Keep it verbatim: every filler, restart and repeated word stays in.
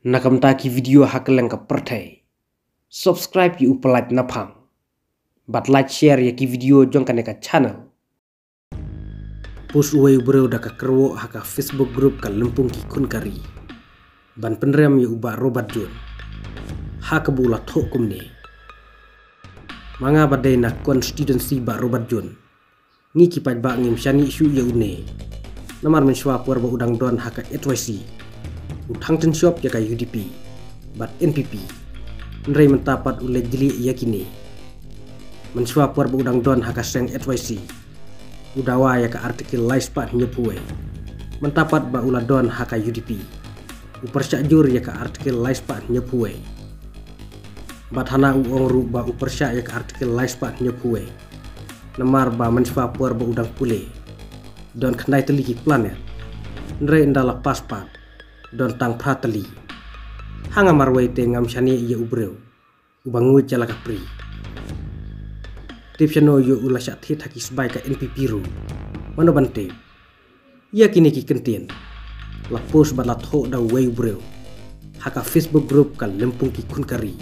Na ka bynta ki video ha kylleng ka pyrthei, subscribe ïa u Pyllait Naphang bad like share ïa ki video jong kane ka channel. Post uwei u briew da ka kyrwoh ha ka Facebook group ka Lympung ki khun ka ri ban pynrem ïa u Bah Robert June ha kaba u la thoh kumne: Ma nga ba dei na constituency Bah Robert June, ngi ki paidbah ngim shaniah shuh ïa une. Namar mynshwa por ba u dang don ha ka H Y C, u thang tynshop ïa ka U D P bad N P P. Hynrei mynta pat u leit jlieh ïa kine. Mynshwa por ba u dang don ha ka seng H Y C, u dawa ïa ka Article lai spah hynñiewphew wei. Mynta pat ba u la don ha ka U D P, u pyrshah jur ïa ka Article lai spah hynñiewphew wei. Bad hana u ong ruh ba u pyrshah ïa ka Article lai spah hynñiewphew wei. Namar ba mynshwa por ba u dang pule, don khyndai tylli ki planet, hynrei ynda la pass pat, don tang phra tylli. Ha nga marwei te ngam shaniah ïa u briew uba nguid ïa la ka pri. Tip shano ïoh u la shah thied ha ki sbai ka N P P ruh. Mano ban tip? Ïa kine ki kyntien la post bad la thoh da uwei u briew ha ka Facebook group ka Lympung ki khun ka ri.